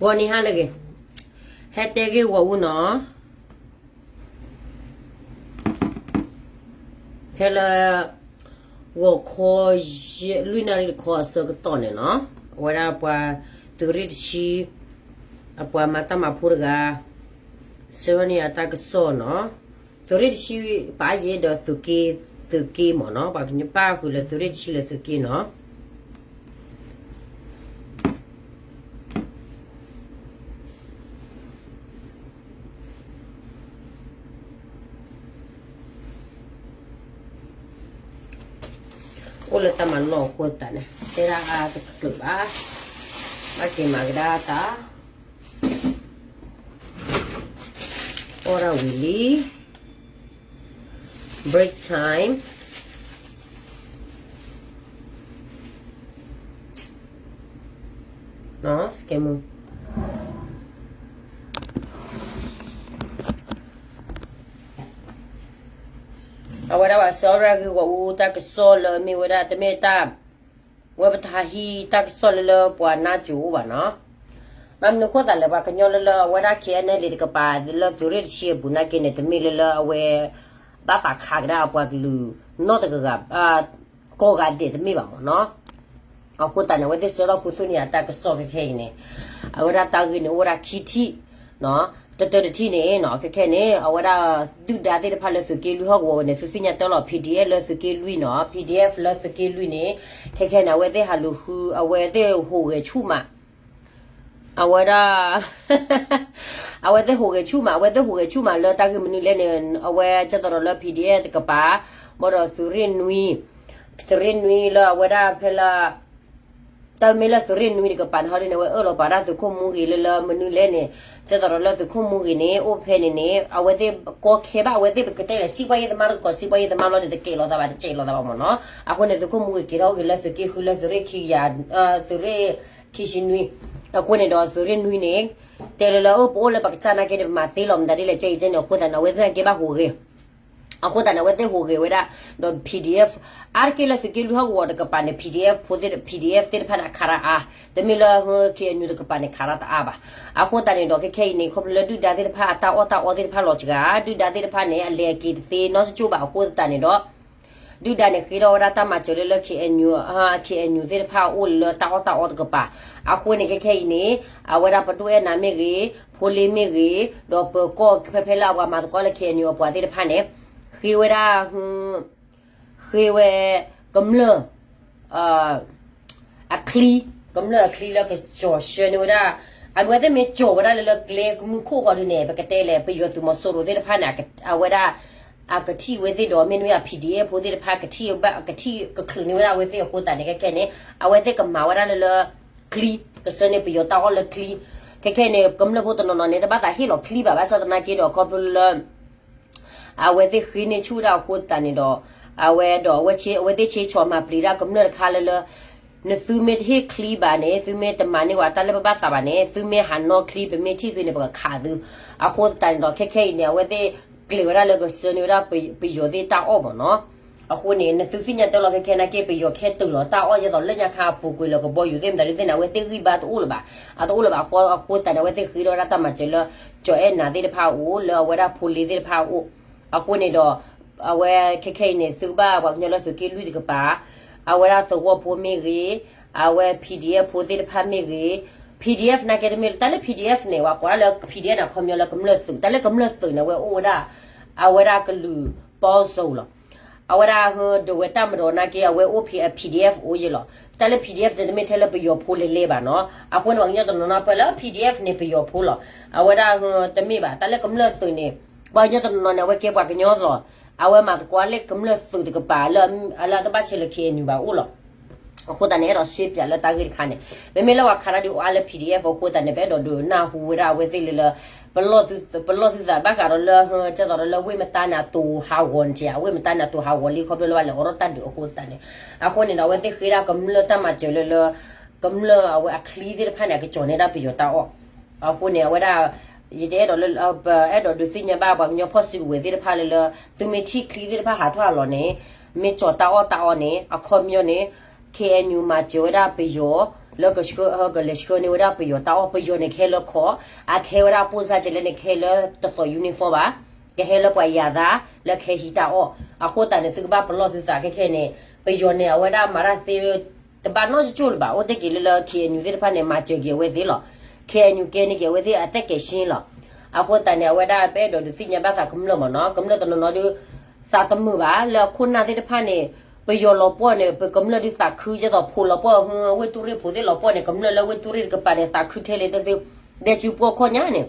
ဂီၤနံၤဟါလၢအဂ့ၤ, ဟဲတဲဂ့ၢ်ဂီၤအူနီၤ, ဖဲလၢ ဂီၤခီ ယဲၢ် လွံၢ်နၣ်ရံၣ်တခီအဆၢကတီၢ်န့ၣ်နီၤ, အဝဲဒၣ်ပှၤသုးရ့ၣ်တဆံ အပှၤမၤတၢ်မၤဖိတဂၤ ဆဲးရီၣ်န့ၢ်အတၢ်ကစီၣ်နီၤ, သုးရ့ၣ်တဆံ ပာ်ယဲဒီးသုးက့, သုးက့မ့ၢ်နီၤ, ပှၤကညီပၣ်ဃုာ်လၢသုးရ့ၣ်တဆံလၢသုးက့နီၤ. အိၣ်လၢတၢ်မၤနီၣ်အဃိသတးန့ၣ် တဲဒၣ်အါတကတၢၢ်ဘၣ်, ဘၣ်က့ၤမၤကဒါတၢ်, အီၣ်ဒၣ်ဝံၤလံ, break time. အဝဲဒၣ်ဘၣ်ဆၢအီၣ်ဒၣ်ဂ့ၢ်ဂီၤအူတၢ်ကစီၣ်လၢမ့ၢ်ဝဲဒၣ်တမ့ၢ်တၢ်, ဝဲပတဟံးတၢ်ကစီၣ်လၢလၢပှၤနါစိၤအိၣ်ဘၣ်နီၤ. ဘၣ်မနုၤအဃိသတးလဲၣ် ပှၤကညီလၢလၢအဝဲဒၣ် KNLA တကပၤလၢသုးရ့ၣ်တဆံအပူၤနာ်က့န့ၣ် တမ့ၢ်လၢလၢအဝဲ ဘၣ်သးခးကဒါအပှၤကလုာ်နီတဂၤ ကိးဂၤဒဲးတမ့ၢ်ဘၣ်မ့ၢ်နီၤ. အဃိသတးန့ၣ် အဝဲသ့ၣ်ဆှၢထီၣ်ခူသူၣ်န့ၢ်အတၢ်ကစီၣ်ခဲခဲအံၤန့ၣ် အဝဲဒၣ်တၢ်ဂ့ၢ်န့ၣ်အိၣ်ဝဲဒၣ်ခံထံၣ်, တတၢတထံၣ်န့ၣ်နီၤ ခဲခဲန့ၣ် အဝဲဒၣ်ဒုၣ်ဒါသ့ၣ်တဖၣ်လၢသုးက့လွံၢ်ဟီၣ်ကဝီၤဝဲန့ၣ် သုသ့ၣ်ညါတဲလီၤ PDF လၢသုးက့လွံၢ်နီၤ PDF လၢသုးက့လွံၢ်န့ၣ် ခဲခဲန့ၣ် အဝဲသ့ၣ်ဟးလူၤဃု အဝဲသ့ၣ်ဟူးဂဲၤဆူၣ်မး အဝဲဒၣ် အဝဲသ့ၣ်ဟူးဂဲၤဆူၣ်မး အဝဲသ့ၣ်ဟူးဂဲၤဆူၣ်မးလၢတၢ်ဂ့ၢ်မနုၤလဲၣ်န့ၣ် အဝဲကဲသိးဒီးလၢ PDF တကပၤ ဘၣ်ဒီးသုးရ့ၣ်နွံ, သုးရ့ၣ်နွံလၢအဝဲဒၣ်ဖဲလၢ တၢ်မ့ၢ်လၢသုးရ့ၣ်နွံတကပၤန့ၣ် ဟီဒ်န့ၣ် အဝဲအၢၣ်လီၤပာ်ဒၣ်သုးခိၣ်မူဂ့ၤလၢလၢမနုၤလဲၣ်န့ၣ် ကဲသိးဒီးလၢသုးခိၣ်မူဂ့ၤန့ၣ် အိၣ်ဖဲန့ၣ်န့ၣ် အဝဲသ့ၣ်ကီခဲဘၣ် အဝဲသ့ၣ်ပကတဲလဲၣ် စံးပှၤယဲၢ်သမါတကီၢ် စံးပှၤယဲၢ်သမါဘျီန့ၣ် တကဲလီၤသးဘၣ် တကဲလီၤသးဘၣ်မ့ၢ်နီၤ. အဃိန့ၣ် သုးခိၣ်မူဂ့ၤက့ၤထီၣ်အိၣ်ဂ့ၤလၢသုးက့ဃုလၢသုးရ့ၣ်ခံကယၤ သုးရ့ၣ်ခံဆံနွံ အဃိန့ၣ်ဒီးသုးရ့ၣ်နွံန့ၣ် တဲလၢလၢအၢ ပအိၣ်လၢပကစၢ်နာ်က့န့ၣ် ပမၤသ့လီၤမတၤဒ်လဲၣ် ကဲအံၤကဲန့ၣ် အဃိသတးန့ၣ် အဝဲသ့ၣ်နာ်က့ဘၣ်ဟူးဂဲၤ အဃိသတးန့ၣ် အဝဲသ့ၣ်ဟူးဂဲၤဝဲဒၣ် ဒီး PDF အါတက့ၢ်လၢသုးက့လွံၢ်ဟီၣ်ကဝီၤတကပၤန့ၣ် PDF ဖိသ့ၣ် PDF သ့ၣ်တဖၣ်န့ၣ် အခါရၢအါ တမ့ၢ်လၢ KNU တကပၤန့ၣ် ခးရၢတအါဘၣ်. အဃိသတးန့ၣ်ဒီး ခဲခဲအံၤန့ၣ် ခီဖျိလၢဒုၣ်ဒါသ့ၣ်တဖၣ်အတၢ်အီၣ်တၢ်အီသ့ၣ်တဖၣ်လီၤစှၤ ဒုၣ်ဒါသ့ၣ်တဖၣ်န့ၣ် အလဲၤအက့ၤတသ့နီတကၠိၣ်ဘၣ် အဃိသတးန့ၣ်ဒီး ဒုၣ်ဒါန့ၣ် ဃ့ထီၣ်ဝဲဒၣ်တၢ်မၤစၢၤလၢလၢ KNU, KNU သ့ၣ်တဖၣ်အအိၣ်လၢတၢ်အီၣ်တၢ်အီတကပၤ. အဃိန့ၣ် ခဲခဲအံၤန့ၣ် အဝဲဒၣ်ပဒိၣ်အဲၣ်နၤမ့ၢ်ဂ့ၤ, ဖိလ့မ့ၢ်ဂ့ၤ, ဒီးပၢၤကီၢ်ဖဲဖဲလၢအပှၤမၤသကိးလၢ KNU အပှၤသ့ၣ်တဖၣ်န့ၣ် ဃ့ဝဲဒၣ် ဃ့ဝဲ ကမျၢၢ် အချံ, ကမျၢၢ်အချံလၢကကၠီၤဆှၢန့ၢ်ဝဲဒၣ်, အဝဲသ့ၣ်မ့ၢ်ကၠီၤဝဲဒၣ်လၢလၢကျဲမုၢ်ခိၣ်ဃီဒုန့ၣ် ပကတဲလဲၣ် ပယီၤသုးမီၤစိရိၤသ့ၣ်တဖၣ်န့ၣ် အဝဲဒၣ် အကထံၣ်ဝဲသ့ၣ်ဒီး မ့တမ့ၢ် PDF ဖိသ့ၣ်တဖၣ် ကထံၣ်ဘၣ် ကထံၣ်ကချုးန့ၢ်ဝဲဒၣ်အဝဲသ့ၣ်အဃိသတးန့ၣ် ခဲခဲန့ၣ် အဝဲသ့ၣ်ကမၤဝဲဒၣ်လၢလၢ ချံ, ကဆှၢန့ၢ်ပယီၤတၢ်အီၣ်လၢချံ, ခဲခဲန့ၣ် ကမျၢၢ်ဖိတနီၤနီၤန့ၣ် တဘၣ်သးဟ့ၣ်လီၤချံဘၣ် ဘၣ်ဆၣ်သနာ်က့ဒီး ခီဖျိလၢ အဝဲသ့ၣ်ဃ့န့ၢ်ဆူၣ်ဒၣ်အဃိသတးန့ၣ်ဒီး အဝဲဒီးအဝဲသ့ၣ် အဝဲသ့ၣ်ဆ့ဆီၣ်မၤပျံၤဒၣ်ကမျၢၢ်တခါလၢလၢ နသုမ့ၢ်တဟ့ၣ်ချံဘၣ်န့ၣ် သုမ့ၢ်တမၤန့ၢ်ဝဲတၢ်လၢပဘၣ်သးဘၣ်န့ၣ် သုမ့ၢ်ဟးနီၣ်ချံ ပမ့ၢ်ထံၣ်သုန့ၣ် ပကခးသု, အဃိသတးန့ၣ်ဒီး ခဲခဲအံၤန့ၣ် အဝဲသ့ၣ်ကျဲၤဝဲဒၣ်လၢကဆှၢန့ၢ်ဝဲဒၣ်ပယီၤသ့ၣ်တၢ်အီၣ်မ့ၢ်နီၤ, အဃိန့ၣ် နသုသ့ၣ်ညါတၢ်လီၤခဲခဲနာ်က့ ပယီၤခဲတၢၢ်လီၤတၢ်အီၣ်ယဲသိးလၢညါခါအပူၤကွံာ်လၢကဘီယူၤသ့ၣ်မတၤဒုသ့ၣ်န့ၣ် အဝဲသ့ၣ်ဂံၢ်ဘါတအိၣ်လၢၤဘၣ်, အတအိၣ်လၢၤဘၣ်အဃိသတးန့ၣ် အဝဲသ့ၣ်ဃ့ထီၣ်ဝဲဒၣ်တၢ်မၤစၢၤလၢ ကၠီၤအဲၣ်နၤသ့ၣ်တဖၣ်အအိၣ် လၢအဝဲဒၣ်ဖိလ့သ့ၣ်တဖၣ်အအိၣ်, အဃိန့ၣ်ဒီး အဝဲခဲခဲအံၤန့ၣ် သုကဘၣ်ပှၤကညီလၢသုးက့လွံၢ်တကပၤ, အဝဲဒၣ်သဝီဖိမ့ၢ်ဂ့ၤ, အဝဲ PDF ဖိသ့ၣ်တဖၣ်မ့ၢ်ဂ့ၤ, PDF နာ်က့တမ့ၢ် တၢ်လၢ PDF န့ၣ် ပှၤကိးဒၣ်လၢ PDF န့ၣ် အခီပညီလၢကမျၢၢ်သုး, တၢ်လၢကမျၢၢ်သုးန့ၣ် အဝဲအိၣ်ဝဲဒၣ် အဝဲဒၣ်ကလုာ်ပီစိၤလီၤ. အဝဲဒၣ်ဒဝဲတၢ်မၤဒီးနာ်က့ အဝဲအိၣ်ဖဲ PDF အိၣ်ယဲလီၤ. တၢ်လၢ PDF န့ၣ် တမ့ၢ်ထဲလၢပယီၤဖိလဲၤလဲၤဘၣ်နီၤ. အဃိန့ၣ် ပှၤကညီတနီၤနီၤပၢၢ်လၢ PDF န့ၣ် ပယီၤဖိလီၤ. အဝဲဒၣ်တမ့ၢ်ဘၣ် တၢ်လၢကမျၢၢ်သုးန့ၣ် ပှၤကညီတနီၤနီၤန့ၣ် အဝဲကဲပှၤကညီလီၤ. အဝဲမၤသကိးလၢကမျၢၢ်သုးတကပၤလၢ အလၢတဘၣ်ဆဲးလၢ KNU ဘၣ်အိၣ်လီၤ. အဃိသတးန့ၣ် အဲၣ်ဒိးရှဲပၠးလၢတၢ်ဂ့ၢ်တခါန့ၣ် မ့မ့ၢ်လၢပှၤခးတၢ်ဒုးအါလၢ PDF အဃိသတးန့ၣ် ပအဲၣ်ဒိးဒုးနၢ်ဟူဝဲဒၣ်အဝဲသ့ၣ်လၢလၢ ပလီၢ်သုသးဘၣ်ဃးဒီးလၢ ကဲသိးဒီးလၢဝ့ၢ်မတါန့ၣ် အတိၤဟးဂီၤန့ၣ်ထံဧါ ဝ့ၢ်မတါန့ၣ် အတိၤဟးဂီၤလံ ခီဖျိလၢဘၣ်လဲၤအိးထီၣ်တၢ်ဒုးအဃိသတးန့ၣ် အဃိန့ၣ်ဒီး အဝဲသ့ၣ်ဃ့ဒၣ်ကမျၢၢ်တၢ်မၤစၢၤလၢလၢ ကမျၢၢ်အဝဲအချံသ့ၣ်တဖၣ်န့ၣ် အကကီၤန့ၢ်ဒၣ်ပယီၤတၢ်အီၣ် အဃိန့ၣ် အဝဲဒၣ် ယတအဲၣ်ဒိးလၢ ပအဲၣ်ဒိးဒုးသ့ၣ်ညါဘၣ်ပှၤကညီဖီၣ်စုကဝဲၤသ့ၣ်တဖၣ်လၢလၢ သုမ့ၢ်ထံၣ်ချံသ့ၣ်တဖၣ်ဟးထီၣ်ဟးလီၤန့ၣ် မ့ၢ်ကၠီၤတၢ်အီၣ်တၢ်အီန့ၣ် အခီပညီန့ၣ် KNU မၤစၢၤဝဲဒၣ်ပယီၤ လၢကဆှၢ ကလဲၤဆှၢန့ၢ်ဝဲဒၣ်ပယီၤတၢ်အီၣ် ပယီၤန့ၣ် ကဟဲလၢခီၣ် အကဟဲဝဲဒၣ်ပိၢ်စၢ်ကဲလဲၣ်န့ၣ် ကဟဲလၢတသိး uniform ဘၣ် ကဟဲလၢပှၤယၤသး လၢကဟဲဟံးတၢ်အီၣ် အဃိသတးန့ၣ် သုကဘၣ်ပလီၢ်သုသးခဲခဲန့ၣ် ပယီၤန့ၣ် အဝဲဒၣ်မၤတၢ်သ့ တဘၣ်နီတကၠိၢ်လၢၤဘၣ် အိၣ်တ့ၢ်က့ၤလၢလၢ KNU သ့ၣ်တဖၣ်န့ၣ် မၤစၢၤက့ၤအဝဲသ့ၣ်လီၤ. KNU ကဲန့ၢ်က့ၤအဝဲသ့ၣ်အသက်ကဲးရှင်းလီၤ. အဃိသတးန့ၣ် အဝဲဒၣ်ပအဲၣ်ဒိးဒုးသ့ၣ်ညါဘၣ်သးကမျၢၢ်မ့ၢ်နီၤ ကမျၢၢ်တနီၤနီၤဒုး သးတမုာ်ဘၣ် လၢအခိၣ်နၢ်သ့ၣ်တဖၣ်န့ၣ် ပယီၤလီၤပှီၢ်န့ၣ် ပကမျၢၢ်ဒုးသးခု ကဲသိးဖိလီၤပှီၢ် ဝ့ၢ်တူၢ်ရ့ၣ်ဖိသ့ၣ်လီၤပှီၢ်န့ၣ် ကမျၢၢ်လၢဝ့ၢ်တူၢ်ရ့ၣ်တကပၤန့ၣ် သးခုထဲလဲၣ်တသ့ ဒဲကၠူပှီၢ်ခီၣ်ညါန့ၣ်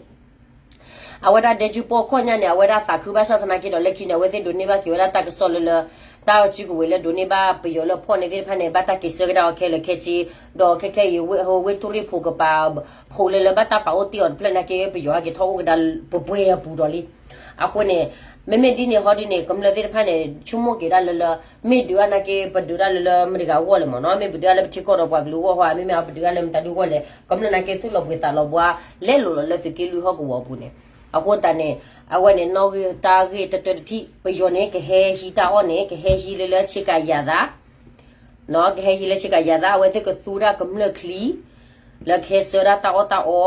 အဝဲဒၣ်ဒဲကၠူပှီၢ်ခီၣ်ညါန့ၣ် အဝဲဒၣ်သးခုဘၣ်ဆၣ်သနာ်က့ဒီး လၢခံန့ၣ် အဝဲသ့ၣ်ဒိးန့ၢ်ဘၣ်က့ၤဝဲဒၣ်တၢ်ကစီၣ်လၢလၢ တၢ်စုကဝဲၤလၢဒိးန့ၢ်ဘၣ်ပယီၤလၢဖီၣ်န့ၢ်သ့ၣ်တဖၣ်န့ၣ် ဘၣ်တၢ်က့ၤဆၢကဒါအီၤခဲလၢာ်ခဲဆ့ ဒီးခဲခဲအံၤ ဝ့ၢ်တူၢ်ရ့ၣ်ဖိကပၤ ဖိလၢလၢဘၣ်တၢ်ပာ်အိၣ်တ့ၢ်အီၤတဖျၢၣ်နာ်က့ ပယီၤဟဲက့ၤထီၣ်အိၣ်ကဒါပှဲၤပှဲၤအပူၤဒီးလံ. အဃိန့ၣ် မ့မ့ၢ်ဒ်န့ၣ်ဟီဒ်န့ၣ် ကမျၢၢ်သ့ၣ်တဖၣ်န့ၣ် ဆိကမိၣ်က့ၤဒၣ်လၢလၢ မ့ၢ်ဒုးအါနာ်က့ ပဒုးဒၣ်လၢလၢမတၤတဂၤအဂီၢ်လဲၣ်မ့ၢ်နီၤ မ့ၢ်ပဒုးဒၣ်လၢပထံကီၢ်ဒီးပှၤကလုာ်အဂီၢ်ဟီ မ့မ့ၢ်ပဒုးဒၣ်လၢမတၤဒုအဂီၢ်လဲၣ် ကမျၢၢ်နာ်က့သူၣ်လီၤဘှံးသးလီၤဘှါ လဲလိာ်လီၤလၢသုးက့လွံၢ်ဟီၣ်ကဝီၤအပူၤန့ၣ် အဃိသတးန့ၣ် အဝဲန့ၣ် နီၣ်ဂံၢ်တၢ်ဂ့ၢ်တတၢတထံၣ် ပယီၤန့ၣ် ကဟဲဟံးတၢ်အီၣ်န့ၣ် ကဟဲဟံးလၢလၢဆ့ကၤယၤသး ကဟဲဟံးလၢဆ့ကၤယၤသး အဝဲသ့ၣ်ကသူဒၣ်ကမျၢၢ်ချံ လၢကဟဲဆှၢဒၣ်တၢ်အီၣ်တၢ်အီ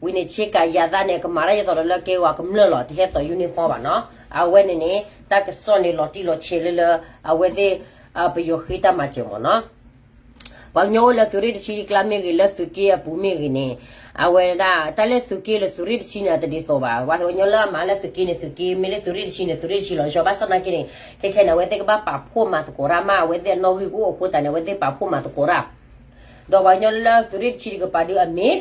ဝံၤန့ၣ် ဆ့ကၤယၤသးန့ၣ် ကမၤတၢ်ယဲသိးဒီးလၢကဲဝဲကမျၢၢ်လီၤ တဟဲသိး uniform ဘၣ်နီၤ အဝဲန့ၣ်န့ၣ် တၢ်ကစီၣ်န့ၣ်လီၤတံၢ်လီၤဆဲးလၢလၢ အဝဲသ့ၣ် ပယီၤဃ့တၢ်မၤစၢၤမ့ၢ်နီၤ ပှၤကညီအိၣ်လၢသုးရ့ၣ်တဆံအကျါမ့ၢ်ဂ့ၤ လၢသုးက့အပူၤမ့ၢ်ဂ့ၤန့ၣ် အဝဲဒၣ် တၢ်လၢသုးက့လၢသုးရ့ၣ်တဆံန့ၣ် အတဒ်သိးဘၣ် ပှၤကညီလၢအမၤလၢသုးက့န့ၣ် သုးက့ မ့ၢ်လၢသုးရ့ၣ်တဆံန့ၣ် သုးရ့ၣ်တဆံလီၤ ယီၤဘၣ်ဆၣ်သနာ်က့န့ၣ် ခဲခဲန့ၣ် အဝဲသ့ၣ်ကဘၣ်ပာ်ဖှိၣ်မၤသကိးတၢ်မး အဝဲသ့ၣ်အနီၣ်ဂံၢ်ကအိၣ်အဃိသတးန့ၣ် အဝဲသ့ၣ်ပာ်ဖှိၣ်မၤသကိးတၢ် ဒီးပှၤကညီလၢသုးရ့ၣ်တဆံတကပၤဒုးအမ့ၢ်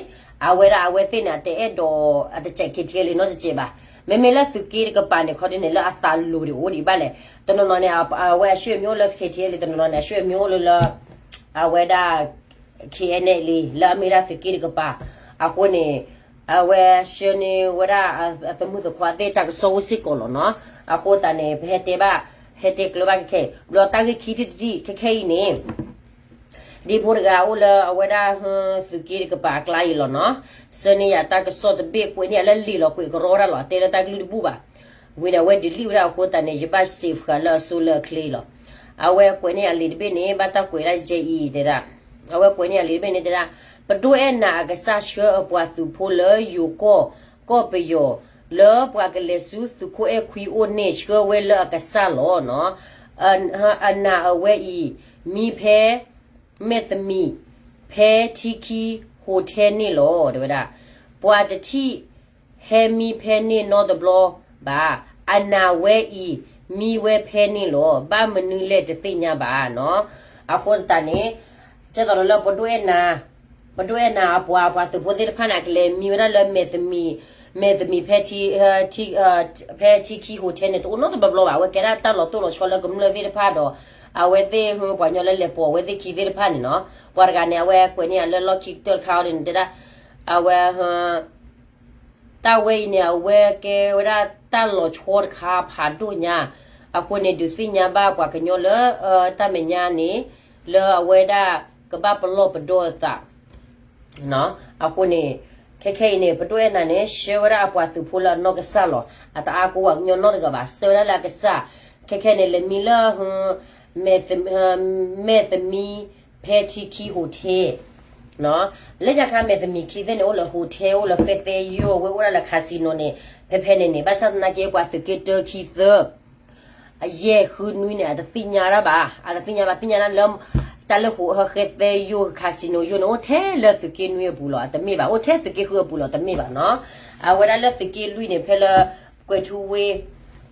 အဝဲဒၣ်အဝဲသ့ၣ်န့ၣ် အတအဲၣ်ဒိး အတစဲး KTLA နီတစဲးဘၣ် မ့မ့ၢ်လၢသုးက့တကပၤန့ၣ် ခီဒ်န့ၣ် လၢအသးလိၤဒံးအိၣ်ဒံးဘၣ်လဲၣ် တနီၤနီၤန့ၣ် အဝဲအဆွေမျိုးအိၣ်လၢ KTLA တနီၤနီၤန့ၣ် အဆွေမျိုးအိၣ်လၢလၢ အဝဲဒၣ် KNLA လၢအမ့ၢ်ဒၣ်သုးက့တကပၤ အဃိန့ၣ် အဝဲဆှၢန့ၢ်ဝဲဒၣ်အသမုၣ်သခွါသ့ၣ်တၢ်ကစီၣ်အိၣ်စ့ၢ်ကီးလီၤနီၤ အဃိသတးန့ၣ် ပဟဲတဲဘၣ် ဟဲတဲကျၢၤဘၣ်ခဲခဲ ဘျီတၢ်ဂ့ၢ်ခံထံၣ်တထံၣ် ခဲခဲအံၤန့ၣ် ဒ့ဖိတဂၤအိၣ်လၢအဝဲဒၣ် သုးက့တကပၤအကျါအံၤလီၤနီၤ ဆှၢန့ၢ်ယၤတၢ်ကစီၣ်တဘ့ၣ် ကွဲးန့ၢ်အလၢလံာ်လီၤ ကွဲးကရီတၢ်လီၤ အတဲလၢတၢ်ကလုၢ်တဘူၣ်ဘၣ် ဝံၤန့ၣ် အဝဲ delete ဝဲဒၣ်အဃိသတးန့ၣ် ယဘၣ် save ဃာ်လၢအစိလၢအချ့လီၤ အဝဲကွဲးန့ၢ်အလံာ်တဘ့ၣ်န့ၣ် ဘၣ်တၢ်ကွဲးဒၣ်ယဲအံၤတဲဒၣ် အဝဲကွဲးန့ၢ်အလံာ်တဘ့ၣ်န့ၣ်တဲဒၣ် ပဒိၣ်အဲၣ်နၤအကစၢ်ဆှၢအပှၤသုးဖိလၢယိၤကီၢ် ကီၢ်ပယီၤ လၢပှၤကလဲၤဆူသုးခိၣ်အဲၣ်ခွံအိၣ်န့ၣ် ဆှၢဝဲလၢအကစၢ်လီၤနီၤ အနၤအဝဲအံၤ မံဖဲ မဲၢ်သမံး ဖဲထံခံ hotel န့ၣ်လီၤ တဲဝဲဒၣ် ပှၤတထံၣ် ဟဲမံဖဲန့ၣ်နီတဘျီဘၣ် အနၤဝဲအံၤ မံဝဲဖဲန့ၣ်လီၤ ဘၣ်မနုၤလဲၣ်တသ့ၣ်ညါဘၣ်နီၤ အဃိသတးန့ၣ် ကဲသိးဒီးလၢပဒိၣ်အဲၣ်နၤ ပဒိၣ်အဲၣ်နၤအပှၤ ပှၤသုးဖိသ့ၣ်တဖၣ်န့ၣ် အကလဲၤမံဝဲဒၣ်လၢမဲၢ်သမံး မဲၢ်သမံးဖဲထံ ဖဲထံခံ hotel န့ၣ် တအိၣ်နီတဘျီဘျီဘၣ် အဝဲကဲဒၣ်တၢ်လီၤတိၢ်လီၤဆီလၢကမျၢၢ်သ့ၣ်တဖၣ်ဒီး အဝဲသ့ၣ် ပှၤကညီလၢလဲၤပိာ်အဝဲသ့ၣ်ခံသ့ၣ်တဖၣ်န့ၣ်နီၤ ပှၤတဂၤန့ၣ် အဝဲကွဲးန့ၢ်အလၢလီၢ်ခံကတၢၢ်တခါအီၤန့ၣ် တဲဒၣ် အဝဲ တၢ်ဝဲအံၤန့ၣ် အဝဲကဲဝဲဒၣ်တၢ်လီၤဆီတခါဖးဒိၣ်ညါ အဃိန့ၣ် ဒုးသ့ၣ်ညါဘၣ်ပှၤကညီလၢ တၢ်မဲာ်ညါန့ၣ် လၢအဝဲဒၣ်ကဘၣ်ပလီၢ်ပဒီအသး အဃိန့ၣ် ခဲခဲအံၤန့ၣ် ပဒိၣ်အဲၣ်နၤန့ၣ် ဆှၢဝဲဒၣ်အပှၤသုးဖိလၢအနီၢ်ကစၢ်လီၤ အတအါကိးပှၤကညီနီတဂၤဘၣ် ဆှၢဝဲဒၣ်လၢအကစၢ် ခဲခဲန့ၣ် လဲၤမံလၢ မဲၢ်သမံး ဖဲထံခံ hotel လၢညါခါ မဲၢ်သမံးခံသ့ၣ်န့ၣ် အိၣ်လၢ hotel အိၣ်လၢဃဲသဲယိၣ် ဝဲအိၣ်ဒၣ်လၢ casino န့ၣ် ဖဲဖဲန့ၣ်န့ၣ် ဘၣ်ဆၣ်သနာ်က့ ပှၤသုးက့တၢခံသၢ အယဲၢ်ဃုနွံန့ၣ် အတသ့ၣ်ညါတၢ်ဘၣ် အတသ့ၣ်ညါဘၣ် သ့ၣ်ညါတၢ်လၢ တၢ်လၢဃဲသဲယိၣ် casino ယိၣ်န့ၣ် အိၣ်ထဲလၢသုးက့နွံအပူၤလီၤ အတမ့ၢ်ဘၣ် အိၣ်ထဲသုးက့ဃုအပူၤလီၤ တမ့ၢ်ဘၣ်နီၤ အဝဲဒၣ်လၢသုးက့လွံၢ်န့ၣ် ဖဲလၢ ကွဲၤထူဝ့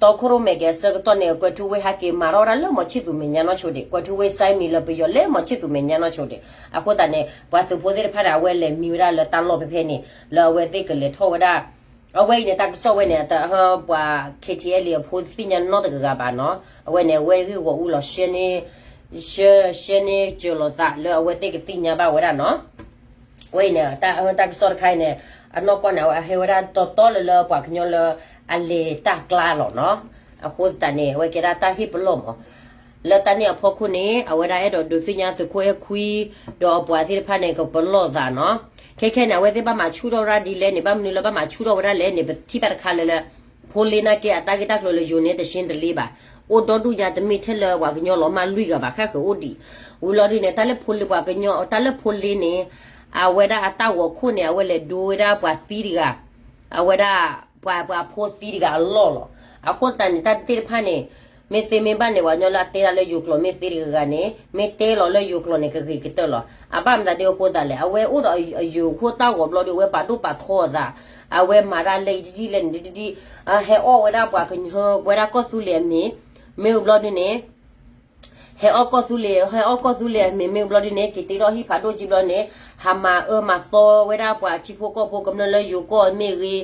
တီခိၣ်ရိၣ်မဲာ်က့ၤအဆၢကတီၢ်န့ၣ် ကွဲၤထူဝ့ဟဲက့ၤမၤထီၣ်ဝဲဒၣ်လၢမီၤဆံၣ်သူမဲာ်ညါနီၢ်ဆိဒံး, ကွဲၤထူဝ့စဲမံၤလၢပယီၤလဲၤမီၤဆံၣ်သူမဲာ်ညါနီၢ်ဆိဒံး. အဃိသတးန့ၣ် ပှၤသုးဖိသ့ၣ်တဖၣ်န့ၣ် အဝဲလဲၤမံဝဲဒၣ်လၢတၢ်လီၢ်ဖဲဖဲန့ၣ် လၢအဝဲသ့ၣ်ကလဲၤထီၣ်ဝဲဒၣ် အဝဲအံၤန့ၣ် တၢ်ကစီၣ်ဝဲန့ၣ် ပှၤ K T L အဖိသ့ၣ်ညါနီတဂၤဂၤဘၣ်နီၤ. အဝဲန့ၣ် အဝဲဂ့ၢ်ဂီၤအူလီၤ ရှဲန့ၣ် ရှဲ ရှဲန့ၣ်စၢၤလီၤသးလၢအဝဲသ့ၣ်ကသ့ၣ်ညါဘၣ်ဝဲဒၣ်နီၤ. အဝဲအံၤန့ၣ် တၢ် တၢ်ကစီၣ်တခါအံၤန့ၣ် အနီၢ်ကီၢ်န့ၣ် အဝဲအဟဲဝဲဒၣ်တီတီလၢလၢပှၤကညီလၢ အလဲၤတၢ်ကျါလီၤနီၤ. အဃိသတးန့ၣ် အဝဲကဲဒၣ်တၢ်ဟ့ၣ်ပလီၢ်မး လၢတၢ်န့ၣ်အဖီခိၣ်န့ၣ် အဝဲဒၣ်အဲၣ်ဒိးဒုးသ့ၣ်ညါသုးခိၣ်အဲၣ်ခွံ ဒီးအပှၤသ့ၣ်တဖၣ်န့ၣ် ကပလီၢ်သးနီၤ. ခဲခဲန့ၣ် အဝဲသ့ၣ်ဘၣ်မၤဆူၣ်ထီၣ်ဝဲဒၣ်ဒ်လဲၣ်န့ၣ် ဘၣ်မနုၤလၢဘၣ်မၤဆူၣ်ထီၣ်ဝဲဒၣ်လဲၣ်န့ၣ် ပထံၣ်ဘၣ်တခါလၢလၢ ဖိလ့နာ်က့ အတၢ်ဂ့ၢ်တၢ်ကျိၤလၢယိၤန့ၣ် တရှင်းတလင်းဘၣ်. အိၣ်ဒီဒူၣ်ညါတမ့ၢ်ထဲလၢပှၤကညီလီၤမၢ်လွံၢ်ဂၤဘၣ် ဃၣ်ဃုာ်အိၣ်ဒံး. ဝံၤလီၤဒုးန့ၣ် တၢ်လၢဖိလ့ပှၤကညီ တၢ်လၢဖိလ့န့ၣ် အဝဲဒၣ်အတၢ်ဂီၤခိၣ်န့ၣ် အဝဲလဲၤဒိဝဲဒၣ်ပှၤသံတဂၤ အဝဲဒၣ် ပှၤ ပှၤဖိသံတဂၤအလီၢ်လီၤ. အဃိသတးန့ၣ် တၢ်သ့ၣ်တဖၣ်န့ၣ် မ့ၢ်သ့မ့ၢ်ဘၣ်န့ၣ် ပှၤကညီလၢအတဲဒၣ်လၢယိၤကျိာ်မ့ၢ်သ့တဂၤဂၤန့ၣ် မ့ၢ်တဲလီၤလၢယိၤကျိာ်န့ၣ် ကဂ့ၤကတၢၢ်လီၤ. အဘၣ်မတၤဒ်အဃိသတးလဲၣ် အဝဲအိၣ်ဒီးအယိၤခိၣ်တၢ်ဂီၤဘျီဒီး အဝဲပာ်ဒိၣ်ပာ်ထီအသး အဝဲမၤဒၣ်လၢအံၤတဒ်လဲၣ်န့ၣ်တဒ်ဒ် ဟဲအီၣ်ဝဲဒၣ်ပှၤကညီ ဝဲဒၣ်ကီၢ်သူလ့ၤအမံၤ မ့ၢ်ဘျီဒုးန့ၣ် ဟဲအီၣ်ကီၢ်သူလ့ၤ ဟဲအီၣ်ကီၢ်သူလ့ၤအမံၤမ့ၢ်ဘျီဒုးန့ၣ် က့ၤတ့ထီၣ်ဟံၣ်ဖးဒိၣ်ကံဘျီန့ၣ် ဟးမၤအၢမၤသီဝဲဒၣ်ပှၤထံဖိကီၢ်ဖိကမျၢၢ်လၢယိၤကီၢ်မ့ၢ်ဂ့ၤ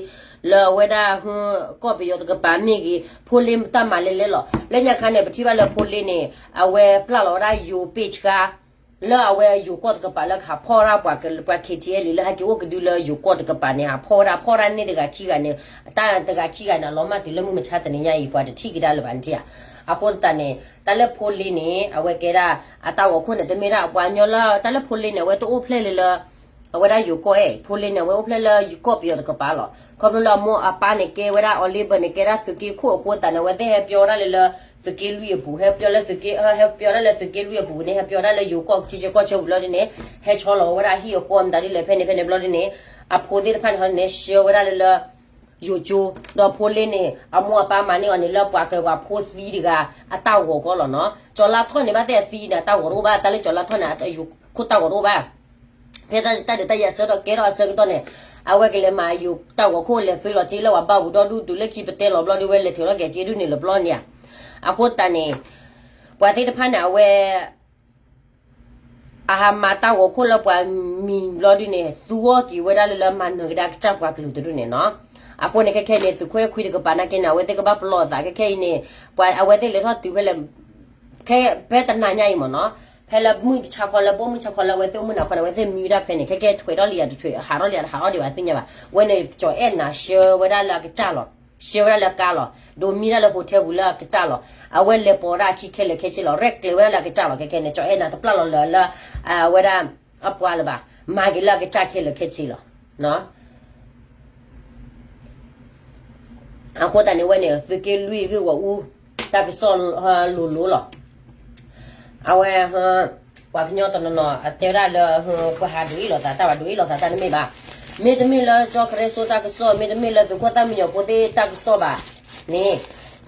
လၢအဝဲဒၣ် ကီၢ်ပယီၤတကပၤမ့ၢ်ဂ့ၤ ဖိလ့တၢ်မၤလဲၣ်လဲၣ်လီၤ. လၢညါခါန့ၣ် ပထံၣ်ဘၣ်လၢဖိလ့န့ၣ် အဝဲပျၢ်လီၤဝဲဒၣ်ယိၤပ့ၢ်ဆှါ လၢအဝဲယိၤကီၢ်တကပၤလၢကဟးဖီၣ်ဝဲဒၣ်ပှၤ ပှၤ K T L လၢဟဲက့ၤအိၣ်ကဒုလၢယိၤကီၢ်တကပၤန့ၣ် ဟးဖီၣ်ဝဲဒၣ် ဖီၣ်ဝဲဒၣ်န့ၢ်တဂၤခံဂၤန့ၣ် တၢ်တဂၤခံဂၤန့ၣ် အလီၤမၢ်တုၤလၢမုၢ်မဆါတနံၤညါအံၤ ပှၤတထံၣ်ကဒါလၢၤဘၣ်န့ၣ်ဧါ. အဃိသတးန့ၣ် တၢ်လၢဖိလ့န့ၣ် အဝဲကဲဒၣ် အတၢ်ဂီၤခိၣ်န့ၣ် တမ့ၢ်ဒၣ်ပှၤကညီလၢ တၢ်လၢဖိလ့န့ၣ် အဝဲတအိၣ်ဖျဲၣ်လၢလၢ အဝဲဒၣ်ယိၤကီၢ်အဲၣ် ဖိလ့န့ၣ် အဝဲအိၣ်ဖျဲၣ်လၢယိၤကီၢ်ပယီၤတကပၤလီၤ. ခီဖျိလၢအမိၢ်အပၢ်န့ၣ် ကဲဝဲဒၣ် အီၤလ့ဘၢၣ်န့ၣ် ကဲဒၣ်သုးက့ခိၣ်အဃိသတးန့ၣ် အဝဲသ့ၣ်ဟဲပၠီဝဲဒၣ်လၢလၢ သုးက့လွံၢ်အပူၤ ဟဲပၠီလၢသုးက့ ဟဲပၠီဒၣ်လၢသုးက့လွံၢ်အပူၤန့ၣ် ဟဲပၠီဒၣ်လၢယိၤကီၢ်ထံဆၢကီၢ်ဆၢပူၤလီၤဒ်န့ၣ် ဟဲဆီလီၤဝဲဒၣ်ဟံၣ်အဃီမတၤဒ်လဲၣ် ဖဲန့ၣ်ဖဲန့ၣ်ဘျီဒ်န့ၣ် အဖိသ့ၣ်တဖၣ်န့ၣ်ဟီန့ၣ် ဆှၢဝဲဒၣ်လၢလၢ ယိၤကၠိ ဒီးဖိလ့န့ၣ် အမိၢ်အပၢ်မၤန့ၢ်အီၤန့ၣ် လၢပှၤကဲပှၤဖိသံတဂၤ အတၢ်ဂီၤကီလီၤနီၤ. ကၠီၤလါထီၣ်န့ၣ် ဘၣ်သ့ၣ်အသံန့ၣ် အတၢ်ဂီၤတအိၣ်ဘၣ် တၢ်လၢကၠီၤလါထီၣ်န့ၣ် အယိၤခိၣ်တၢ်ဂီၤတအိၣ်ဘၣ် ဖဲတၢ်ဒုးတၢ်ယၤဆၢကတီၢ်ကဲထီၣ်အဆၢကတီၢ်န့ၣ် အဝဲကလဲၤမၤယိၤတၢ်ဂီၤခိၣ်လဲၤသွ့လီၤစ့လၢပှၤဘၣ်ပူၤဒီဒူၣ်တုၤလၢခံပတဲလီၤဘျီဒ်ဝဲလဲၤထုး ထီၣ်ကဲၤစ့ဒူၣ်န့ၣ်လီၤဘျီန့ၣ်ဧါ. အဃိသတးန့ၣ် ပှၤသ့ၣ်တဖၣ်န့ၣ် အဝဲ အဟးမၤတၢ်ဂီၤခိၣ်လၢပှၤမံၤဘျီဒ်န့ၣ် သူဂီၢ်က့ၤဝဲဒၣ်လၢလၢမၤနၢၤကဒါကစၢ်ပှၤကလုာ်တဒူၣ်န့ၣ်နီၤ. အဃိန့ၣ် ခဲခဲအံၤန့ၣ် သုးခိၣ်အဲၣ်ခွံတကပၤနာ်က့န့ၣ် အဝဲသ့ၣ်ကဘၣ်ပလီၢ်အသး ခဲခဲအံၤန့ၣ် ပှၤအဝဲသ့ၣ်လဲၤထီၣ်တုၤဖဲလဲၣ် ခဲဖဲတနၤညါအံၤမ့ၢ်နီၤ ဖဲလၢမုၢ်ဆါခီလၢဘိမုၢ်ဆါခီလၢအဝဲသ့ၣ်အိၣ်မုၢ်နၤခီန့ၣ် အဝဲသ့ၣ်မံဝဲဒၣ်ဖဲန့ၣ် ခဲခဲထွဲးထီၣ်လံယၤတထွဲး ဟးထီၣ်လံယၤတဟးထီၣ်ဒံးဘၣ်သ့ၣ်ညါဘၣ် အဝဲန့ၣ် ကၠီၤအဲၣ်နၤဆှၢဝဲဒၣ်လၢအကစၢ်လီၤ. ဆှၢဝဲဒၣ်လၢကါလီၤ. ဒိးမံဒၣ်လၢ hotel ပူၤလၢအကစၢ်လီၤ. အဝဲလဲၤပိာ်ဒၣ်အခံခဲလၢာ်ခဲဆ့လီၤ. ရဲၣ်ကျဲၤဝဲဒၣ်လၢအကစၢ်လီၤ. ခဲခဲန့ၣ် ကၠီၤအဲၣ်နၤတပျၢ်လီၤလၢ လၢ အဝဲဒၣ် အပှၤလၢၤဘၣ်. မၤက့ၤလၢအကစၢ်ခဲလၢာ်ခဲဆ့လီၤ. အဃိသတးန့ၣ်ဝဲန့ၣ် သုးက့လွံၢ်ဂ့ၢ်ဂီၤအူ တၢ်ကစီၣ်လိၤလိၤလီၤ. အဝဲ ပှၤကညီတနီၤနီၤ အတဲဝဲဒၣ်လၢ ပှၤဟးဒုးအ့ၣ်လိာ်သးတၢ်ဘၣ် ဒုးအ့ၣ်လိာ်သးတၢ်တမ့ၢ်ဘၣ်. မ့တမ့ၢ်လၢကၠီကရၢစိတၢ်ကစီၣ် မ့တမ့ၢ်လၢသုးခိၣ်သၣ်မံညီၤဖိသ့ၣ်တၢ်ကစီၣ်ဘၣ်န့ၣ်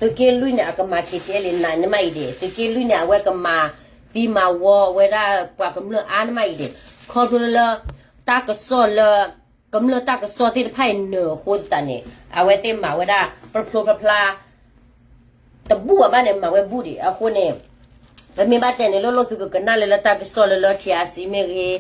သုးက့လွံၢ်န့ၣ် အကမၤ K T L နးနမးအံၤဒံး သုးက့လွံၢ်န့ၣ် အဝဲကမၤသံမၤဝီဝဲဒၣ်ပှၤကမျၢၢ်အါနမးအံၤဒံး ခီဖျိလၢ တၢ်ကစီၣ်လၢ ကမျၢၢ်တၢ်ကစီၣ်သ့ၣ်တဖၣ်အံၤနၢၤအဃိသတးန့ၣ် အဝဲသ့ၣ်မၤဝဲဒၣ် ပျိဖျိဖျါဖျါ တဘူၣ်ဘၣ်ဘၣ်န့ၣ် မၤဝဲဘူၣ်ဒံး အဃိန့ၣ် ပမ့ၢ်ဘၣ်တဲန့ၣ် လိၣ်လိၣ်သုကကနၣ်လၢလၢတၢ်ကစီၣ်လၢလၢ K R C မ့ၢ်ဂ့ၤ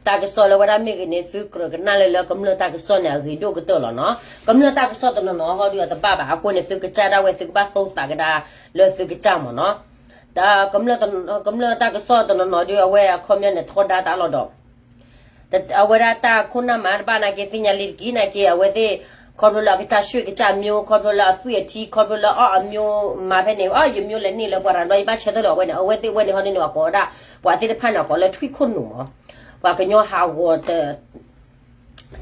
တၢ်ကစီၣ်လၢဝဲဒၣ်မ့ၢ်ဂ့ၤန့ၣ် သုကြၢးကနၣ်လၢလၢကမျၢၢ်တၢ်ကစီၣ်န့ၣ် အဂ့ၤဒိၣ်ကတၢၢ်လီၤနီၤ. ကမျၢၢ်တၢ်ကစီၣ်တနီၤနီၤဟီဒုးအတဘၣ်ဘၣ် အဃိန့ၣ် သုကစၢ်ဒၣ်ဝဲ သုကဘၣ်သိသးကဒါလၢသုကစၢ်မ့ၢ်နီၤ. ကမျၢၢ်တၢ်ကစီၣ်တနီၤနီၤဒုး အဝဲအခီပညီန့ၣ် ထီဒါတၢ်လီၤဒီး အဝဲဒၣ်တၢ်ခိၣ်နၢ်မၤတဘၣ်နာ်က့သ့ၣ်ညါလံတက့ၢ်နာ်က့ အဝဲသ့ၣ် ခီဖျိလၢအကစၢ်ရွှေ့ကစၢ်မျိုး ခီဖျိလၢအသွံၣ်အထံ ခီဖျိလၢအီၣ်အမျိုးမၤဖဲန့ၣ် အီၣ်ယမျိုးလဲၤန့ၢ်လၢပှၤရၤဒီးယဘၣ်ဆၢထၢၣ်ဒီးအဝဲန့ၣ် အဝဲသ့ၣ်ဝဲန့ၣ်ဟီဒ်န့ၣ် အကိးဝဲဒၣ် ပှၤသ့ၣ်တဖၣ်န့ၣ် အကိးလၢထွံၣ်ခိၣ်နူာ်မး ပှၤကညီဟးဂီၤ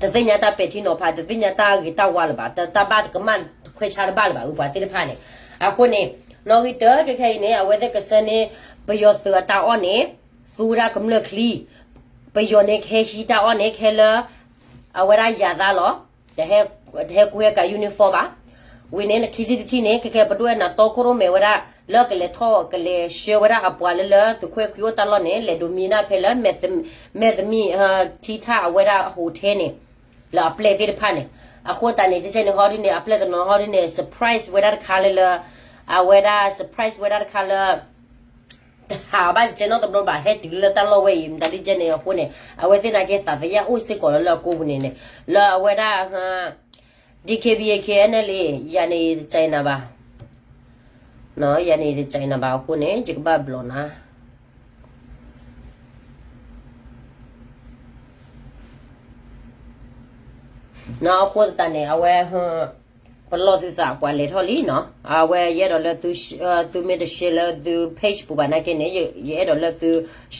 တသ့ၣ်ညါတၢ်ပဲာ်ထံနီၤဖး တသ့ၣ်ညါတၢ်ဂ့ၤတၢ်ဝါလၢၤဘၣ် တၢ်ဘၣ်တကမၣ်ခွဲးဆါတဘၣ်လၢၤဘၣ် ပှၤသ့ၣ်တဖၣ်န့ၣ် အဃိန့ၣ် နီၣ်ဂံၢ်တၢ ခဲခဲအံၤန့ၣ် အဝဲသ့ၣ်ကဆှၢန့ၢ် ပယီၤသုးအတၢ်အီၣ်န့ၣ် သူဝဲဒၣ်ကမျၢၢ်ချံ ပယီၤန့ၣ်ကဟဲဟံးတၢ်အီၣ်န့ၣ် ခဲလၢ အဝဲဒၣ်ယၤသးလီၤ. တဟဲကွံာ်ဟဲကၤ uniform ဘၣ်. ဝံၤန့ၣ် နခံထံၣ်တထံၣ်န့ၣ် ခဲခဲပဒိၣ်အဲၣ်နၤတီခိၣ်ရိၣ်မဲာ်ဝဲဒၣ် လၢကလဲၤထီၣ်ကလဲၤဆှၢဝဲဒၣ်အပှၤလၢလၢ သုးခိၣ်အဲၣ်ခွံအိၣ်တၢ်လီၢ်န့ၣ် လဲၤဒိးမံဒၣ်ဖဲလၢ မဲာ်သမံထံထၣ်အဝဲဒၣ် hotel န့ၣ် လၢအပျဲၢ်သ့ၣ်တဖၣ်န့ၣ် အဃိသတးန့ၣ် ကဲကဲန့ၣ်ဟီဒ်န့ၣ် အပျဲၢ်တနီၤဟီဒ်န့ၣ် surprise ဝဲဒၣ်တခါလၢလၢ အဝဲဒၣ် surprise ဝဲဒၣ်တခါလၢ တဟးဘၣ်ကဲနီတဘျီဘၣ် ဟဲတုၤလၢတၢ်လီၢ်ဝဲအံၤ မတၤဒ်ကဲန့ၣ်အဃိန့ၣ် အဝဲသ့ၣ်နာ်က့သးသယၣ်အိၣ်စ့ၢ်ကီးလၢလၢအကိးပူၤန့ၣ်န့ၣ် လၢအဝဲဒၣ် DKBA KNLA ယၤန့ၣ်ယတကနၣ်ဘၣ်, ယၤန့ၣ်ယတကနၣ်ဘၣ်အဃိန့ၣ် ယကဘၣ်ဘျီနၤ အဃိသတးန့ၣ် အဝဲ ပလီၢ်သုသးပှၤလဲၤထီၣ်လံနီၤ, အဝဲယအဲၣ်ဒိးလၢ သုမ့ၢ်တ share လၢသု page ပူၤဘၣ်နာ်က့န့ၣ် ယအဲၣ်ဒိးလၢသု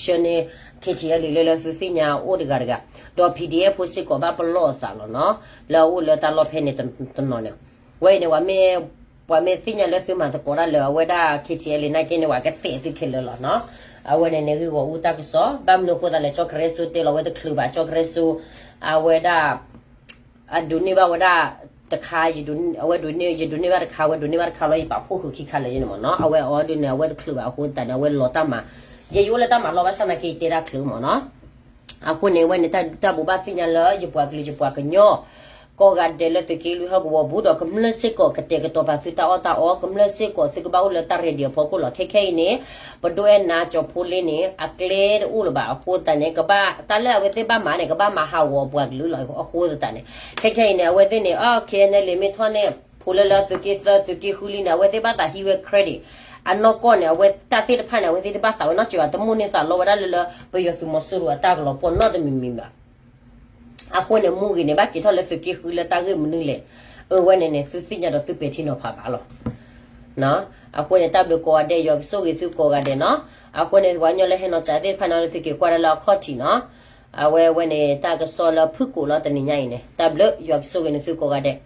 share န့ၢ် KTLA လၢလၢသုသ့ၣ်ညါအိၣ်တဂၤတဂၤ, ဒီး PDF ဖိစ့ၢ်ကီးဘၣ်ပလီၢ်အသးလီၤနီၤ, လၢအအိၣ်လၢတၢ်လီၢ်ဖဲန့ၣ်တနီၤန့ၣ်, ဝဲအံၤန့ၣ် ပှၤမ့ၢ်သ့ၣ်ညါလၢသုမၤသကိးတၢ်လၢအဝဲဒၣ် KTLA နာ်က့န့ၣ် ပှၤကသ့ၣ်သုခဲလၢာ်လီၤနီၤ, အဝဲန့ၣ်န့ၣ် ဂ့ၢ်ဂီၢ်အူတၢ်ကစီၣ် ဘၣ်မနုၤအဃိသတးလဲၣ် ကၠီကရဲစိတဲလီၤဝဲတချုးဘၣ် ကၠီကရဲစိ အဝဲဒၣ် အဒိးန့ၢ်ဘၣ်ဝဲဒၣ်တခါ, အဝဲဒိးန့ၢ် ယဒိးန့ၢ်ဘၣ်တခါ အဝဲဒိးန့ၢ်ဘၣ်တခါလီၤ ယပာ်ဖှိၣ်ဃုာ်ခံခါလၢာ်ယဲန့ၣ်မ့ၢ်နီၤ, အဝဲအီၤဒုးန့ၣ် အဝဲတချုးဘၣ်အဃိသတးန့ၣ် အဝဲလီၤတၢ်မၤ, ယဲယအိၣ်လၢတၢ်မၤလီၢ်ဘၣ်ဆၣ်နာ်က့ယတဲတၢ်ချုးမ့ၢ်နီၤ, အဃိန့ၣ် အဝဲန့ၣ်တၢ်ဒုးတၢ်ဘိးဘၣ်သ့ၣ်ညါလၢ ယပှၤကလုာ်ယပှၤကညီ ကိးဂၤဒဲးလၢသုးက့လွံၢ်ဟီၣ်ကဝီၤပူၤ ဒီးကမျၢၢ်စ့ၢ်ကီးကတဲာ်ကတီၤပာ်သုတၢ်အီၣ်တၢ်အီ, ကမျၢၢ်စ့ၢ်ကီးသုကဘၣ်အိၣ်လၢတၢ် ready အဖီခိၣ်လီၤ. ခဲခဲအံၤန့ၣ် ပဒိၣ်အဲၣ်နါကၠီၤဖိလ့န့ၣ် အကျဲတအိၣ်လၢၤဘၣ်အဃိသတးန့ၣ် ကဘၣ်တၢ်လၢအဝဲသ့ၣ်ဘၣ်မၤန့ၣ် ကဘၣ်မၤဟးဂီၤပှၤကလုာ်လီၤ. အဃိသတးန့ၣ် ခဲခဲအံၤန့ၣ် အဝဲသ့ၣ်န့ၣ် အ KNLA မ့ၢ်ထီၣ်န့ၣ် ဖိလၢလၢသုးက့သၢ သုးက့ဃုလံန့ၣ် အဝဲသ့ၣ်ဘၣ်သးဟံးဝဲ credit အနီၢ်ကီၢ်န့ၣ် အဝဲတၢ်သ့ၣ်တဖၣ်န့ၣ် အဝဲသ့ၣ်တဘၣ်သးဝဲနီတစဲးဘၣ်, တမိၣ်န့ၢ်သးလီဝဲဒၣ်လၢလၢ ပယီၤသုးမီၤစိရိၤအတၢ်ကလီၤပှီၢ်နီတမံၤမံၤဘၣ်. အဃိန့ၣ် မူဂ့ၤန့ၣ် ဘၣ်က့ၤထီၣ်လၢသုးက့ဃုလၢတၢ်ဂ့ၢ်မနုၤလဲၣ်. အဝဲန့ၣ်န့ၣ် သုသ့ၣ်ညါဒီးသုပဲာ်ထံနီၤဖးဘၣ်လီၤ. အဃိန့ၣ် တၢ်ဘျုးကိးဂၤဒဲး ယွၤကဆိၣ်ဂ့ၤသုကိးဂၤဒဲးနီၤ. အဃိန့ၣ် ပှၤကညီလၢဟဲနီၤစးသ့ၣ်တဖၣ်န့ၣ် သုက့ၤကွၢ်ဒၣ်လၢအခီၣ်ထံးနီၤ. အဝဲဝဲန့ၣ် တၢ်ကစီၣ်လၢဖုၣ်ကိာ်လီၤတနံၤညါအံၤန့ၣ် တၢ်ဘျုး ယွၤကဆိၣ်ဂ့ၤန့ၣ်သုကိးဂၤဒဲး.